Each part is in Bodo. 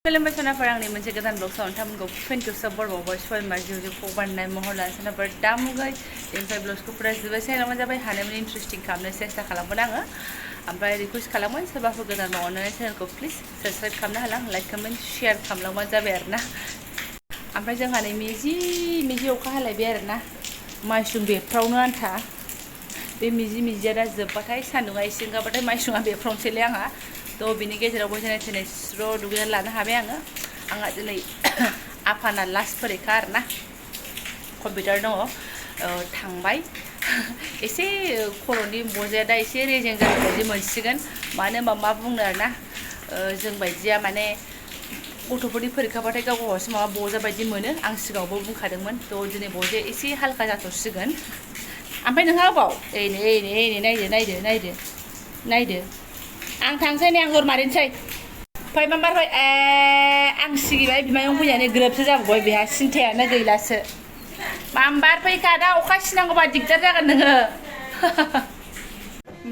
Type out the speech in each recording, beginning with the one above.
खुलुमबाय सनाफोर आंनि मोनसे गोदान ब्लग सावन्थामोनखौ फेन्टु साबर बावबाय सयमार जिउ फबाननाय महर लानो सनाफोर दा मुगाय बेनिफ्राय ब्लग्सखौ फुरा जोबबाय चेनेलावनो जाबाय हानायमानि इन्टारेस्टिं खालामनो सेस्था खालामगोन आङो ओमफ्राय रिकुवेस्ट खालामगोन सोरबाफोर गोदान मावनानै चेनेलखौ प्लिज साबस्क्राइब खालामनो हाला लाइक कमेन्ट शेयार खालामलांबानो जाबाय आरोना ओमफ्राय जोंहा नै मिजि अखा हालायबाय आरोना माइसुं बेफ्रावनो आन्था बे मिजिया दा जोबबाथाय सान्दुङा एसे ओंखारबाथाय माइसुङा बेफ्रावनोसैलै आंहा तो बिनि गेजेरावबो जेने थेने स्र' दुगैनानै लानो हाबाय आंहा दिनै आफाना लास्ट फरिखा आरोना कम्पिउटार दङ थांबाय एसे खर'नि बजाया दा एसे रेजें जानाय बायदि मोनसिगोन मानो होनबा मा बुंनो आरोना जों बायदिया माने गथ'फोरनि फरिखाबाथाय गाव गावसो माबा बजा बायदि मोनो आं सिगाङावबो बुंखादोंमोन तो दिनै बजाया एसे हालखा जाथ'सिगोन ओमफ्राय नोंहा अबाव नायदो आं थांसै नै आं हर मारिनोसै फै मा बारबाय आं सिगिबाय बिमायं फैनानै ग्रोबसो जाबावबाय बेहा सिन्थायानो गैलासो मामबार फैखा दा अखा सिनांगौबा दिगदार जागोन नोङो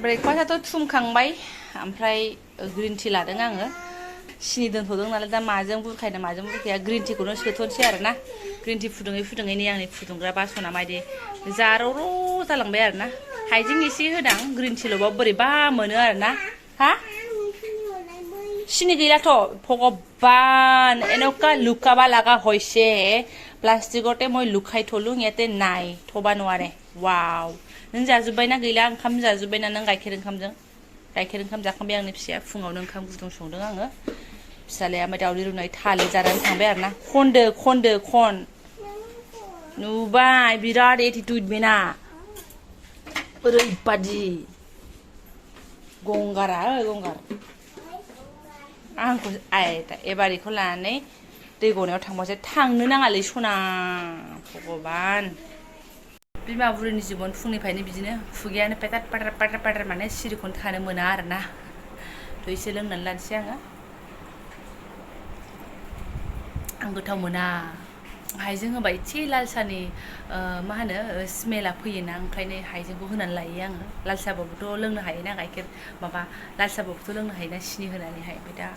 ब्रेकफास्टआथ' थुमखांबाय ओमफ्राय ग्रिन टि लादों आङो सिनि दोनथ'दों नालाय दा माजों बुरखायना माजों बुरखाया ग्रिन टिखौनो सोथ'नोसै आरोना ग्रिन टि फुदुङै नै आंनि फुदुंग्रा बासना मायदि जारावल' जालांबाय आरोना हाइजें एसे होदां ग्रिन टिल'बा बोरैबा मोनो आरोना हा सिनि गैलाथ' भगवान एनका लुकाबा लागा হৈছে प्लास्टिकते মই লুকাই থলো ইয়াতে নাই থবা নোৱাৰে वाव नों जाजोब्बायना गैला ओंखाम जाजोब्बायना नों गाइखेर ओंखाम जाखांबाय आंनि फिसाया फुङावनो ओंखाम गुदुं संदों आङो फिसालाया ओमफ्राय दावदै रुनाय थालिर जानानै थांबाय आरोना खन नुबाय बिराद एटिट्युड बेना ओरैबादि गंगार आंखौ एबार बेखौ लानानै दै गनायाव थांबासो थांनो नाङालै सना भगबान बिमा बुरिनि जिबन फुंनिफ्रायनो बिदिनो खुगायानो पेटार माने सिरिखौनो थानो मोना आरोना थ' एसे लोंनानै लानोसै आं गोथाव मोना हाइजें होबा एसे लाल साहनि मा होनो स्मेला फैयोना ओंखायनो हाइजेंखौ होनानै लायो आङो लाल साहाबाबोथ' लोंनो हायोना गाइखेर माबा लाल साहाबाबोथ' लोंनो हायोना सिनि होनानैहाय ओमफ्राय दा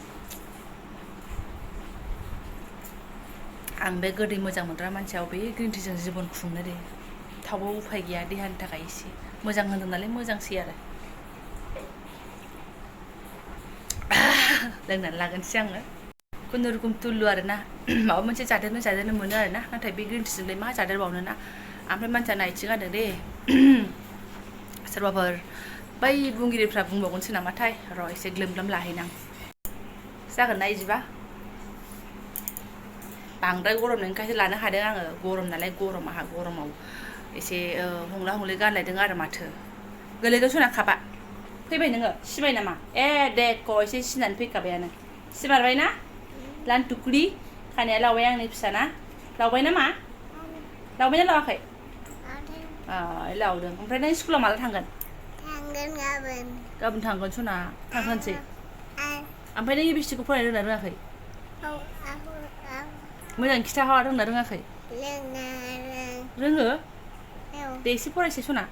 आं बे गोदै मोजां मोनग्रा मानसियाव बे ग्रिन टिजों जिबन खुंनो दे थावबो उफाय गैया देहानि थाखाय एसे मोजां होनदों नालाय मोजांसै आरो लोंनानै लागोनसै आङो खुनुरुखुम तुल्लु आरोना माबा मोनसे जादेरनो मोनो आरोना नाथाय बे ग्रिन टिजोंलाय मा जादेरबावनो ना ओमफ्राय मानसिया नायथिं गारदों दे सोरबाफोर बै बुंगिरिफ्रा बुंबावगोनसो नामाथाय र' एसे ग्लोम लाहैनां जागोन ना इदिबा बांद्राय गरम नोंखायसो लानो हादों आङो गरम नालाय गरमाव एसे हंला हंलि गानलायदों आरो माथो गोलैदों सना खाबा फैबाय नोङो सिबाय नामा देखो एसे सिनानै फैखाबायानो सिमारबाय ना लानटुकुरि खानाया लावबाय आंनि फिसाना लावबाय नामा लावबायना लावाखै लावदों ओमफ्राय नों स्कुलाव माला थांगोन गाबोन थांगोन सना थांखानोसै ओमफ्राय नों एबिसिखौ फरायनो रोंना रोङाखै मोजां खिथाहर रोंना रोङाखै रोङो दे एसे फरायसै सना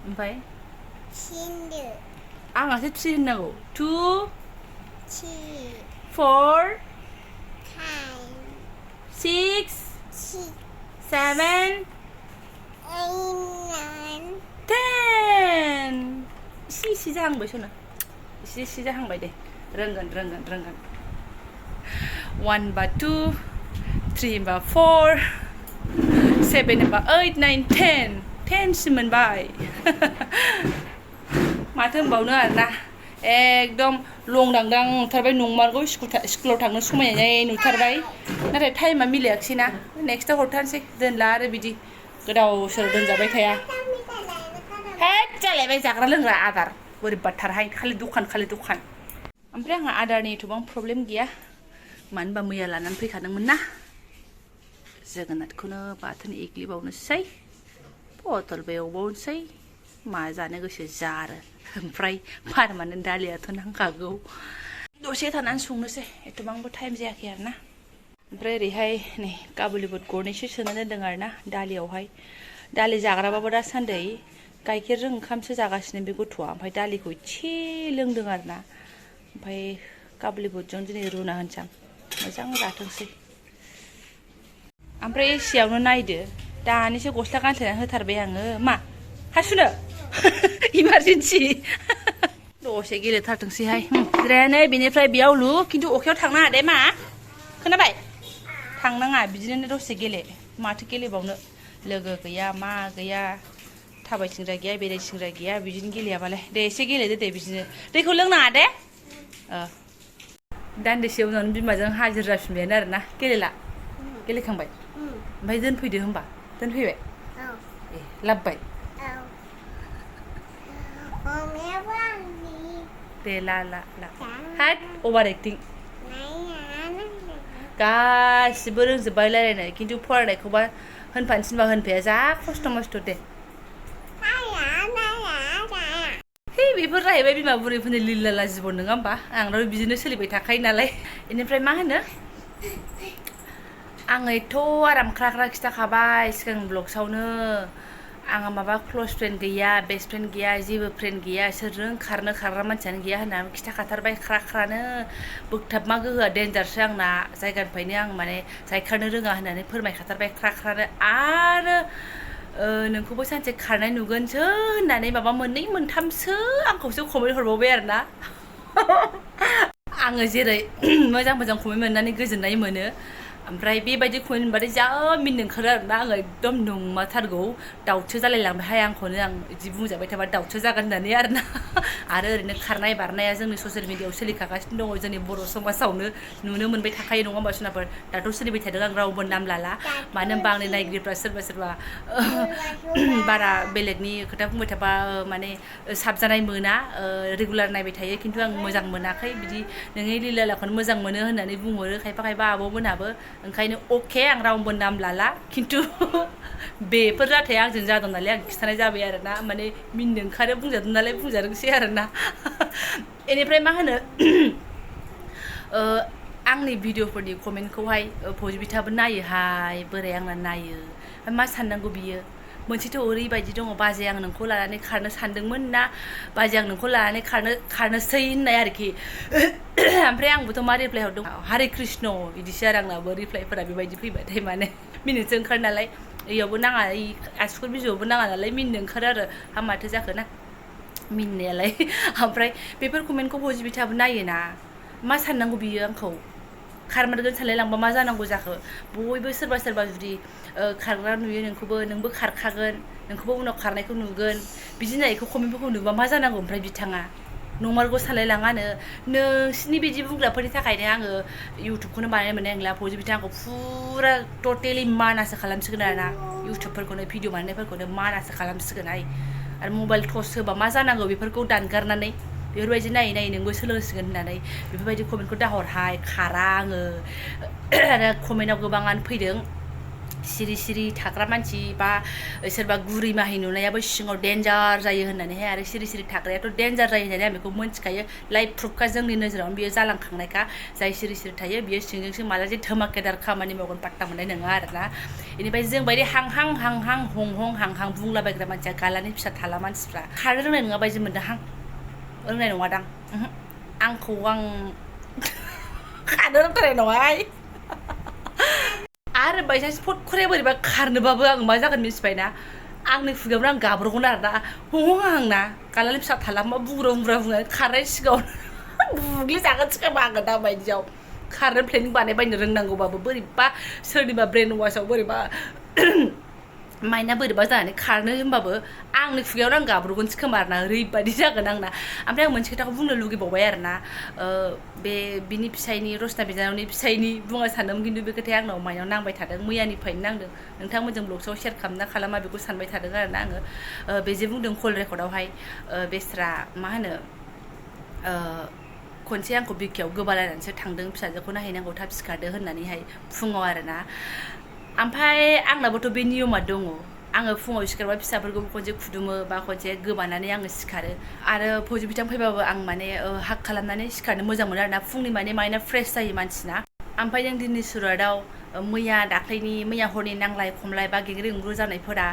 ओमफ्राय आंहासो 3 होननांगौ 2 4 6 7 10 इसे जाहांबाय सना इसे जाहांबाय दे रोंगोन 1 बा 2 3 बा 4 7 बा 8 9 10 सिम मोनबाय माथो होनबावनो आरोना एकदम लंदांदां नुथारबाय नंमारगौ स्कुलाव थांनो समायनाय नुथारबाय नाथाय टाइमा मिलायाखिसै ना नेक्स्टआव हरथारनोसै दोनला आरो बिदि गोदाव सोराव दोनजाबाय थाया जालायबाय जाग्रा लोंग्रा आदार बोरैबाथारहाय खालि दखान ओमफ्राय आंहा आदारनि एथबां प्रब्लेम गैया मानो होनबा मैया लानानै फैखादोंमोन ना जोगोनारखौनो बाथोन एग्लिबावनोसै पटलबो एवबावनोसै मा जानो गोसो जा आरो ओमफ्राय पारमानेन्ट दालियाथ' नांखागौ दसे थानानै संनोसै एथबांबो टाइम जायाखै आरोना ओमफ्राय ओरैहाय नै काबुलि बुट गरनैसो सोना दोनदों आरोना दालियावहाय दालि जाग्राबाबो दासान्दै गाइखेरजों ओंखामसो जागासिनो बे गथ'आ ओमफ्राय दालिखौ एसे लोंदों आरोना ओमफ्राय काबुलि बुटजों दिनै रुना होनसां मोजां जाथोंसै ओमफ्राय एसियावनो नायदो दानिसो गस्ला गानस्लायना होथारबाय आङो मा हासुनो इमारजेन्सि दसे गेलेथारथोंसैहाय जिरायनानै बेनिफ्राय बेयाव लु खिन्थु अखायाव थांनाङा दे मा खोनाबाय थांनाङा बिदिनो दसे गेले माथो गेलेबावनो लोगो गैया मा गैया थाबायथिंग्रा गैया बेरायथिंग्रा गैया बिदिनो गेलेयाबालाय दे एसे गेलेदो दे बिदिनो दैखौ लोंनाङा दे दान्दिसे उनावनो बिमाजों हाजिर जाफिनबायानो आरोना गेलेला गेलेखांबाय ओमफ्राय दोनफैदो होमबा दोनफैबाय ए लाबबाय दे ला हाट अभार एक्टिं गासिबो रोंजोब्बाय रायलायनो खिन्थु फरायनायखौबा होनफानो थिनबा होनफाया जा खस्थ' मस्थ' दे है बेफोर जाहैबाय बिमा बुरैफोरनि लिला जिबन नङा होमबा आंनाव बिदिनो सोलिबाय थाखायो नालाय बेनिफ्राय मा होनो आङो एथ' आराम ख्रा खिथाखाबाय सिगां ब्लग्सआवनो आंहा माबा क्ल'ज फ्रेन्ड गैया बेस्ट फ्रेन्ड गैया जेबो फ्रेन्ड गैया सोरजों खारनो खारग्रा मानसियानो गैया होननानै खिथाखाथारबाय ख्रानो बोगथाबमा गोहोआ डेन्जारसो आंना जायगानिफ्रायनो आं माने जायखारनो रोङा होननानै फोरमायखाथारबाय ख्रानो आरो नोंखौबो सानसे खारनाय नुगोनसो होननानै माबा मोननै मोनथामसो आंखौसो कमेन्ट हरबावबाय आरोना आङो जेरै मोजां कमेन्ट मोननानै गोजोननाय मोनो ओमफ्राय बेबायदि कमेन्ट मोनबाथाय जा मिनिनो ओंखारो आरोना आङो एकदम नंमारथारगौ दाउटसो जालायलांबायहाय आंखौनो आं बिदि बुंजाबाय थाबा दाउटसो जागोन होननानै आरोना आरो ओरैनो खारनाय बारनाया जोंनि ससियेल मिडियायाव सोलिखागासिनो दङ जोंनि बर' समाजावनो नुनो मोनबाय थाखायो नङा होमबा सोनाफोर दाथ' सोलिबाय थादों आं रावबो नाम लाला मानो होनबा आंनि नायगिरिफ्रा सोरबा बारा बेलेगनि खोथा बुंबाय थाबा माने साबजानाय मोना रेगुलार नायबाय थायो खिन्थु आं मोजां मोनाखै बिदि नोंनि लिलाखौनो मोजां मोनो होननानै बुंहरो खायफा आब'मोनाबो ओंखायनो अके आं रावबो नाम लाला खिन्थु बेफोर जाथाया आंजों जादों नालाय आं खिन्थानाय जाबाय आरोना माने मिनिनो ओंखारो बुंजादों नालाय बुंजादोंसै आरोना बेनिफ्राय मा होनो आंनि भिडिअफोरनि कमेन्टखौहाय पजिटिभआबो नायोहाय बोराय आंना नायो मा साननांगौ बियो मोनसेथ' ओरैबायदि दङ बाजै आं नोंखौ लानानै खारनो सानदोंमोन ना बाजै आं नोंखौ लानानै खारनोसै होननाय आरोखि ओमफ्राय आंबोथ' मा रिप्लाइ हरदों हारे कृष्ण बिदिसो आरो आंनाबो रिप्लाइफोरा बेबायदि फैबाथाय माने मिनिनोसो ओंखारो नालाय इयावबो नाङा आसुगुर बिजौआवबो नाङा नालाय मिनिनो ओंखारो आरो हा माथो जाखो ना मिनिनायालाय ओमफ्राय बेफोर कमेन्टखौ पजिटिभआबो नायोना मा साननांगौ बियो आंखौ खारमारगोन सानलायलांबा मा जानांगौ जाखो बयबो सोरबा जुदि खारग्रा नुयो नोंबो खारखागोन नोंखौबो उनाव खारनायखौ नुगोन बिदि होननायखौ कमेन्टफोरखौ नुबा मा जानांगौ ओमफ्राय बिथाङा नंमारगौ सानलायलाङानो नोंसिनि बिदि बुंग्राफोरनि थाखायनो आङो इउटुबखौनो बानायनो मोननाय नंला पजिटिभ आंखौ फुरा टटेलि मानासो खालामसिगोन आरोना इउटुबफोरखौनो भिडिअ बानायनायफोरखौनो मानासो खालामसिगोनहाय आरो मबाइल टच होबा मा जानांगौ बेफोरखौ दानगारनानै बेफोरबायदि नायै नोंबो सोलोंसिगोन होननानै बेफोरबायदि कमेन्टखौ दाहरहाय खारा आङो आरो कमेन्टआव गोबाङानो फैदों सिरि थाग्रा मानसि बा सोरबा गुरै माहि नुनायाबो सिङाव डेन्जार जायो होननानैहाय आरो सिरि थाग्रायाथ' डेन्जार जायो होननानै आं बेखौ मिन्थिखायो लाइभ प्रुफखा जोंनि नोजोरावनो बियो जालांखांनायखा जाय सिरि थायो बियो सिंजोंसो माला जे धमाकेदार खामानि मावगोन पात्ता मोननाय नङा आरोना बेनिफ्राय जोंबायदि हांहां हं हांहां बुंलाबायग्रा मानसिया गालानि फिसा थाला मानसिफ्रा खारनो रोंनाय नङा बायदि मोनदों हां रोंनाय नङादां आंखौ आं खारनो रोंथारनाय नङाहाय आरो बायसान्स फटखरे बोरैबा खारनोबाबो आं मा जागोन मिथिबायना आंनि खुगायावनो आं गाब्रगोन आरोना आंना गालानि फिसा थाला मा बुंग्रा बुङो खारनाय सिगाङाव बुग्लिजागोन सिगां आङो दा बायदियाव खारनो प्लेनिं बानायबायनो रोंनांगौबाबो बोरैबा सोरनिबा ब्रेन वाशआव बोरैबा माइना बोरैबा जानानै खारनो होनबाबो आंनि खुगायावनो आं गाब्रगोनसो खोमा आरोना ओरैबायदि जागोन आंना ओमफ्राय आं मोनसे खोथाखौ बुंनो लुगैबावबाय आरोना बिनि फिसायनि रसना बिनानावनि फिसायनि बुंनो सानदोंमोन खिन्थु बे खोथाया आंनाव माइनाव नांबाय थादों मैयानिफ्रायनो नांदों नोंथांमोनजों ब्लग्सआव शेयार खालामना खालामा बेखौ सानबाय थादों आरोना आङो बे जे बुंदों कल रेकर्डआवहाय बेस्रा मा होनो खनसे आंखौ बिखायाव गोबालायनानैसो थांदों फिसाजोखौ नायहैनांगौ थाब सिखारदो होननानैहाय फुङाव आरोना ओमफ्राय आंनाबोथ' बे नियमा दङ आङो फुङाव सिखारबा फिसाफोरखौ खनसे खुदुमो बा खनसे गोबानानै आङो सिखारो आरो पजिटिभ फैबाबो आं माने हाक खालामनानै सिखारनो मोजां मोनो आरोना फुंनि माने माइन्डआ फ्रेश जायो मानसिना ओमफ्राय जों दिनै सुरातआव मैया दाख्लैनि मैया हरनि नांलाय खमलाय बा गेग्रे गुंग्रु जानायफोरा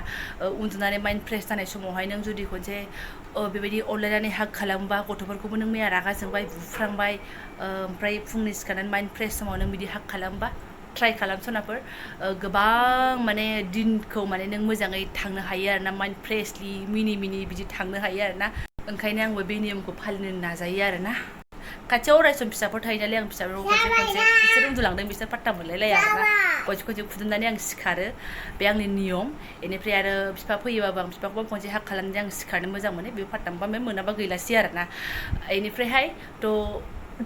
उन्दुनानै माइन्ड फ्रेश जानाय समावहाय नों जुदि खनसे बेबायदि अनलायनानै हाग खालामोबा गथ'फोरखौबो नों मैया रागा जोंबाय बुफ्रांबाय ओमफ्राय फुंनि सिखारनानै माइन्ड फ्रेश समाव नों बिदि हाग खालामोबा ट्राइ खालाम सनाफोर गोबां माने दिनखौ माने नों मोजाङै थांनो हायो आरोना माइन्ड फ्रेशलि मिनि बिदि थांनो हायो आरोना ओंखायनो आंबो बे नियमखौ फालिनो नाजायो आरोना खाथियाव अरायसम फिसाफोर थायो नालाय आं फिसाफोरखौ खनसे बिसोर उन्दुलांदों बिसोर पात्ता मोनलायलाया आरोना खनसे खुदुमनानै आं सिखारो बे आंनि नियम बेनिफ्राय आरो बिफा फैयोबाबो आं बिफाखौबो खनसे हाग खालामनानै आं सिखारनो मोजां मोनो बे पात्ता मोनबा मोनाबा गैलासै आरोना बेनिफ्रायहाय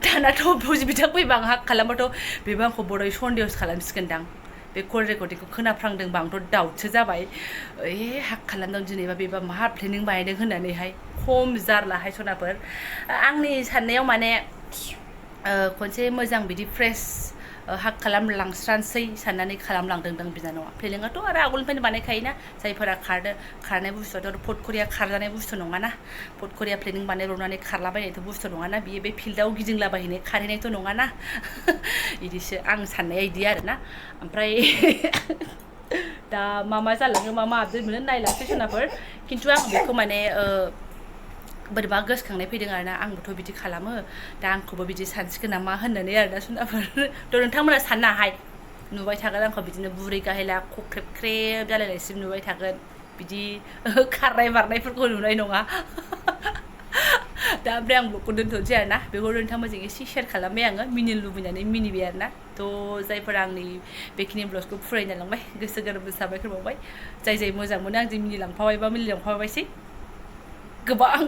दानाथ' बिदा फैबा आं हाग खालामबाथ' बेबो आंखौ बड'यै सन्देहसो खालामसिगोनदां बे कल रेकर्डिंखौ खोनाफ्रांदोंबा आंथ' दाउटसो जाबाय हाग खालामदों दिनैबा बेबा मा प्लेनिं बानायदों होननानैहाय खम जारलाहाय सनाफोर आंनि साननायाव माने खनसे मोजां बिदि फ्रेश हाग खालामलांस्रानोसै साननानै खालामलांदों बिनानावा प्लेनिंआथ' आरो आगोलनिफ्रायनो बानायखायोना जायफोरा खारनाय बुस्थुआथ' फटकरिया खारजानाय बुस्थु नङाना फटकरिया प्लेनिं बानायब्रबनानै खारलाबायनायथ' बुस्थु नङाना बियो बे फिल्डआव गिदिंलाबायहैनाय खारहैनायथ' नङाना बिदिसो आं साननाया बिदि आरोना ओमफ्राय दा मा जालाङो मा आपडेट मोनो नायलांसै सनाफोर खिन्थु आं बेखौ माने बोरैबा गोसोखांनाय फैदों आरोना आंबोथ' बिदि खालामो दा आंखौबो बिदि सानसिगोन नामा होननानै आरोना सनाफोर थ' नोंथांमोना साननाहाय नुबाय थागोन आंखौ बिदिनो बुरै गाहेला खख्रेब ख्रेब जालायनायसिम नुबाय थागोन बिदि खारनाय बारनायफोरखौ नुनाय नङा दा ओमफ्राय आं ब्लगखौ दोनथ'नोसै आरोना बेखौ नोंथांमोनजों एसे शेयार खालामबाय आङो मिनिनो लुबैनानै मिनिबाय आरोना थ' जायफोरा आंनि बेखिनि ब्लगखौ फरायना लांबाय गोसो गोरबो साबायखर बावबाय जाय मोजां मोनो आंजों मिनिलांफाबायबा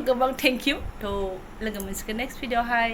गोबां थेंक इउ थ' लोगो मोनसिगोन नेक्स्ट भिडिअ'आवहाय